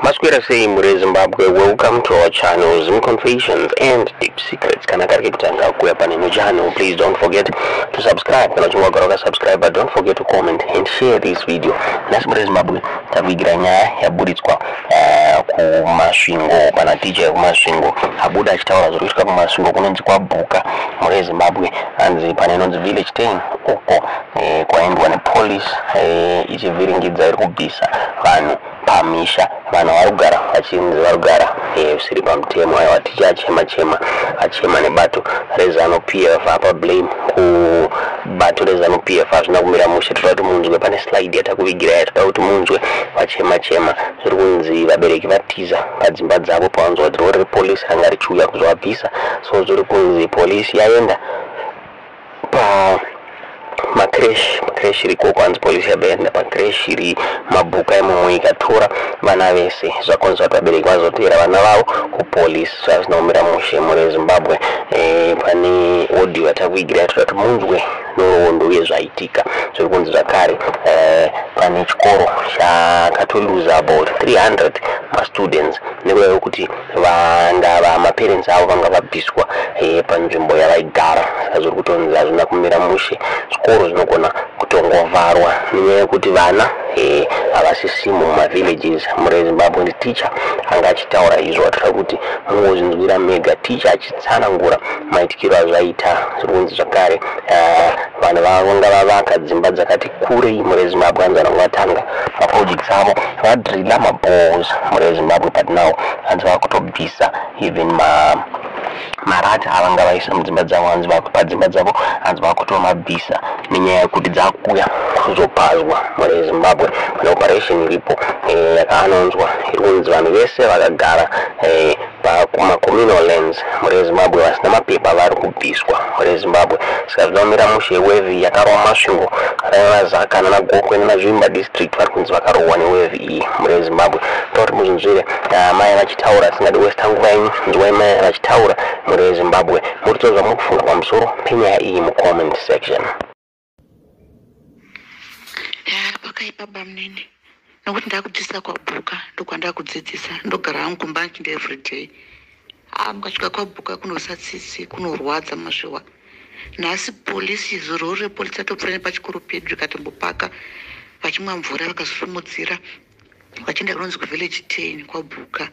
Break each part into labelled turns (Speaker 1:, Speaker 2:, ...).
Speaker 1: Maswera sei mhuri yeZimbabwe? Welcome to our channel, Zim Confessions and Deep Secrets. Kana kari kekutanga kuuya pane ino channel, please don't forget to subscribe. Kana uchinge wagara wakasubscribe, but don't forget to comment and share this video. Nhasi mhuri yeZimbabwe takuigira nyaya yaburitswa kuMasvingo. Pana ticha yekuMasvingo abuda achitaura zviri kuitika kuMasvingo, kunonzi kwaBhuka. Mhuri yeZimbabwe, hanzi pane inonzi Village 10 uko kwaendwa nepolice ichivhiringidza, iri kubvisa vanhu pamisha. Vanhu vari kugara vachinzi vari kugara zvisiri pamutemo. Aiwa, ticha achema chema, achema nebato reZANU PF, apa blame kubato reZANU PF. Hazvina kumira mushe. Toda kuti munzwe, pane slide yatakuvigirai, toda kuti munzwe vachema chema. Zviri kunzi vabereki vatiza padzimba dzavo pavanzwa kuti rori repolisi ranga richiuya kuzovabvisa. So zviri kunzi polisi yaenda pa macreche, macreche iri ikoko. Hanzi polisi yabaenda pacreche iri Mabhuka imomo, ikatora vana vese. Zvakonzera kuti vabereki vazoteera vana vavo kupolisi. Zvazvina kumira mushe mhuri yeZimbabwe. Pane audio yatakuigirai, toda kuti munzwe nhoroondo uye zvaitika. Zviri kunzi zvakare pane chikoro chakatoluza about 300 mastudents nekuda kwekuti vanga maparents avo vanga vabviswa panzvimbo yavaigara. Saka zviri kutonzi hazvina kumira mushe, zvikoro zvinogona kutongovharwa nenyaya yekuti vana havasisimo mumavillages. Mhuri yeZimbabwe, nditicha anga achitaura izvo. Atoda kuti mungozvinzwira mega, ticha achitsanangura maitikiro azvaita. Zviri kunzi zvakare vanhu vanga vavaka dzimba dzakati kurei. Mhuri yeZimbabwe, hanzi vanhu vatanga maprojects avo, vadrilla maboreholes. Mhuri yeZimbabwe, but now hanzi vakutobvisa even marata avanga vaisa mudzimba dzavo. Hanzi padzimba dzavo hanzi vakutomabvisa nenyaya yekuti dzakuuya kuzopazwa. Mhuri yeZimbabwe, pane operation iripo yakaanonzwa, iri kunzi vanhu vese vakagara pamacommunal lands, mhuri yeZimbabwe, vasina mapepa vari kubviswa. Mhuri yeZimbabwe, saka zvinomira mushe. Wave yakarova Masvingo nanaZaka nanaGokwe nanaZvimba District, vari kunzi vakarohwa newave iyi. Mhuri yeZimbabwe, toda kuti muzvinzwire mai vachitaura. Singadi waste nguva yenyu, nzwai mai vachitaura. Mhuri yeZimbabwe, muri tozva mukufunga pamusoro penyaya iyi mucomment section.
Speaker 2: Ya, pakaipa bamunini, nokuti ndakudzidzisa kwaBhuka, ndokwandakudzidzisa. Ndogara hangu kumba ndichienda everyday. A, mukasvika kwaBhuka kunosatsitsi, kunorwadza masviwa. Nhasi polisi, zororo repolisi atopfuura nepachikoro pedu, rikatombopaka vachimwa mvura, vakasumudzira vachienda kunonzi kuVillage 10 kwaBhuka.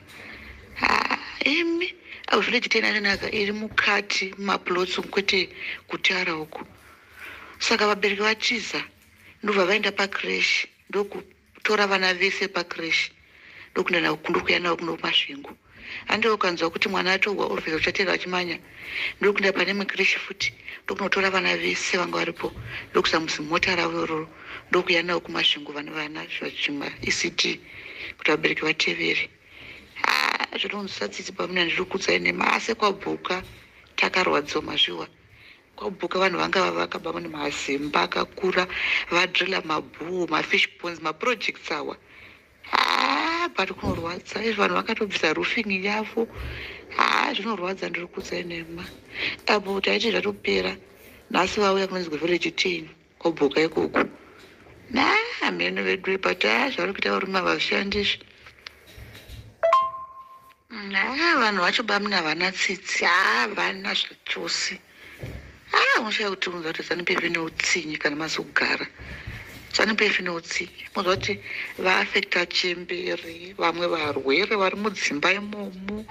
Speaker 2: Imi, Village 10 arinaka, iri mukati mumaplots, kwete kutara uku. Saka vabereki vatiza, ndobva vaenda pacreche, ndokutora vana vese pacreche, ndokuenda navo, ndokuya navo kuno Masvingo. Hande ukanzwa kuti mwana atorwa, ofisa uchatera vachimanya. Ndokuenda pane imwe futi, ndokunotora vana vese vanga varipo, ndokuisa muzimota ravo iroro, ndokuya navo kuMasvingo. Vana vana zvachima ECD kuti vabereki vatevere. Zvinonzwisa tsitsi pamuna, ndiri kuudzai nemase. KwaBhuka takarwadziwa mazviwa. KwaBhuka vanhu vanga vavaka mune mazimba akakura, vadrilla maborehole, mafish ponds, maprojects awa. But kunorwadza izvi, vanhu vakatobvisa roofing yavo. Zvinorwadza, ndiri kuudzai nema. Apo taiti zvatopera, nhasi vauya kunonzi kuVillage 10 kwaBhuka ikoko. Na hameno vedu, but zvari kuita varume havazvishandi izvi. Vanhu vacho bamuna havana tsitsi, havana zvachose. Unoshaya kuti unzwa kuti ZANU PF neutsinyi. Kana mazogara ZANU PF neutsinyi, munzwa kuti vaafecta chembere, vamwe varwere vari mudzimba imomo.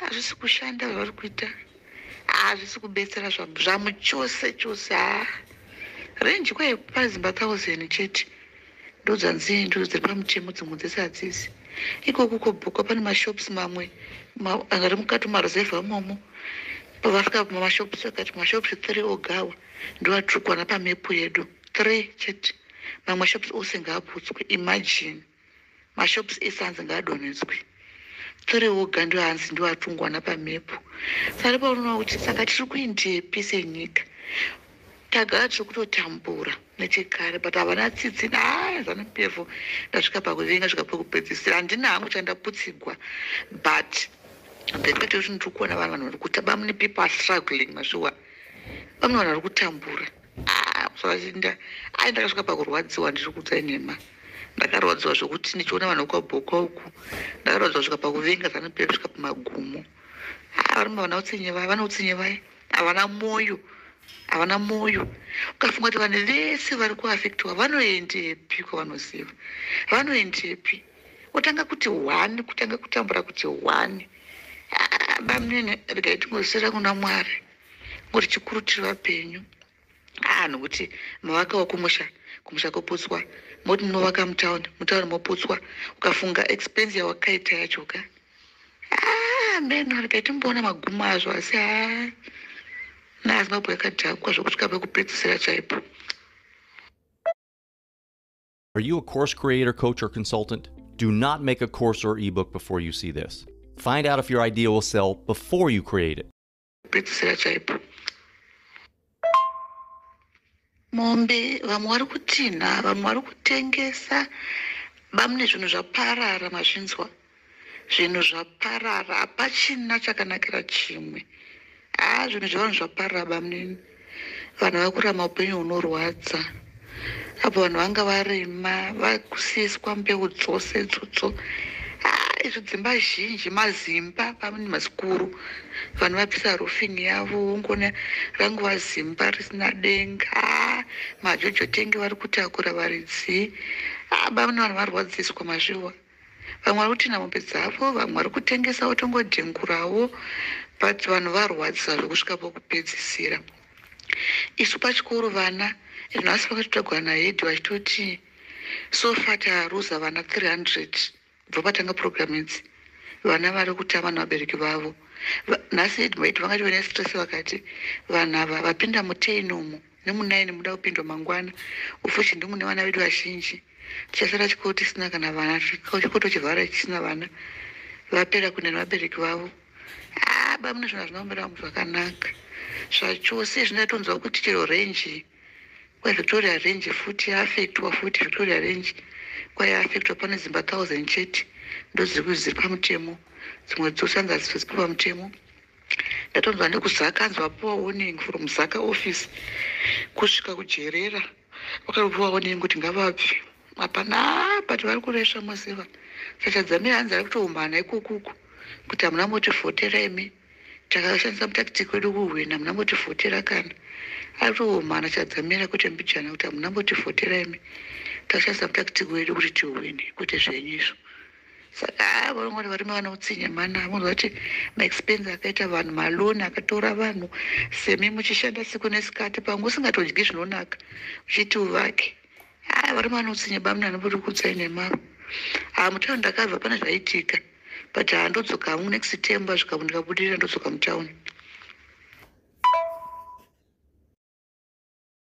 Speaker 2: Hazvisi kushanda zvavari kuita, hazvisi kubetsera zvamu chose chose. Renji kwai pazimba 1000 chete ndodzanzi ndo dziri pamutemo, dzimwe dzese hadzisi. Ikoko kobhukwa pane mashops mamwe ari mukati mumaruzevha imomo. Pavasvika pamashops, akati mashops three ogawa ndo atiri pamepu yedu, three chete, mamwe mashops ose ngaaputswe. Imagine, mashops ese anzi ngaadonhedzwe, three oga ndo hanzi ndo atungwana pamepu. Saka paunoona kuti saka tiri kuindepi senyika? Tagara tiri kutotambura nechekare, but havana tsitsi. ZANU PF ndasvika pakuvenga, svika pakupedzisira. Handina hangu chandaputsigwa, but the fact yekuti ndiri kuona vanhu vari kuta bamune, people are struggling mashuwa, vamwe vanhu vari kutambura. Saka ai, ndakasvika pakurwadziwa, ndiri kuudzai nhema. Ndakarwadziwa zvokuti ndichiona vanhu vekwaBhuka uku, ndakarwadziwa kusvika pakuvenga ZANU PF kusvika pamagumo. Ah, varume vana utsinye vaya, vane utsinye vaya, havana mwoyo, havana mwoyo. Ukafunga kuti vanhu vese vari kuafectiwa vanoendepi kwavanoziva, vanoendepi? Otanga kuti one, kutanga kutambura kuti one. Ah, bamunene, regai tingosera kuna Mwari ngoti chikuru tiri vapenyu. Ah, nokuti mavakawo kumusha, kumusha koputswa, moti munovaka mutauni, mutauni moputswa. Ukafunga expense yawakaita yacho ka, ah, meno, regai timboona magumo azvo. Asi ha, naZimbabwe yakadhakwa zvokusvika pekupedzisira chaipo.
Speaker 3: Are you a course creator, coach, or consultant? Do not make a course or ebook before you see this. Find out if your idea will sell before you create it.
Speaker 2: Pedzisira chaipo. Mombe vamwe vari kutinha, vamwe vari kutengesa. Bamune, zvinhu zvaparara, mazvinzwa, zvinhu zvaparara, hapachina chakanakira chimwe. Ha, zvinhu zvevanhu zvaparara, bamunini. Vanhu vakurama upenyu hunorwadza apo vanhu vanga varima, vakusiswa mbeu dzose idzodzo. Izvo dzimba zhinji, mazimba pamwe mazikuru, vanhu vabvisa roofing yavo, ungona rangova zimba risina denga. Majojo tank vari kutakura varidzi. Bamune, vanhu varwadziswa, mazviwa. Vamwe vari kutina mombe dzavo, vamwe vari kutengesa, votongodhengurawo, but vanhu varwadzisa zvokusvika pokupedzisira. Isu pachikoro vana nhasi vakatotagwa nahead vachitoti so far taruza vana 300 kubva patanga program idzi, vana vari kutama nevabereki vavo. Nhasi head vangati vane stress, vakati vanhu ava vapinda mu10 umu nemu9 muda kupindwa mangwana ufuchi, ndimune vana vedu vazhinji, tichasara chikoro tisina kana vana, chikoro chivhara chisina vana, vapera kuenda nevabereki vavo. Ah, bamune, zvinhu hazvina kumira zvakanaka zvachose. Zvinotonzwa kuti chero range kwaVictoria Range futi yaafectwa futi. Victoria Range kwayaafectwa, pane dzimba 1000 chete ndo dziri pamutemo, dzimwe dzose hanzi hadzisi pamutemo. Ndatonzwa nekuZaka, anzi vapiwa warning from Zaka office kusvika kuJerera, vakapiwa warning kuti ngavabve. Hapana, but vari kuresva, moziva. Sachadzamira hanzi ari kutoumana ikokuku kuti hamuna motivhotera imi, takashandisa mutactic wedu kuhwina, hamuna motivhotera kana. Ari kutoumana Chadzamira kwete mbijana kuti hamuna motivhotera imi, takashandisa mutactic wedu kuti tihwine, kwete zvenyu izvo. Saka vanongoti varume vane utsinye mana. Munzwa kuti maexpense akaita vanhu, maloan akatora vanhu, semi muchishanda siku nesikati, pamwe usingatodyi zvinonaka, uchiti uvake. A, varume vane utsinye, bamuna, anobudi kuudzai nemaro. Ha, mutauni ndakabva pane zvaitika, but handodzoka hangu next term, zvika ndikabudirira ndodzoka mutauni.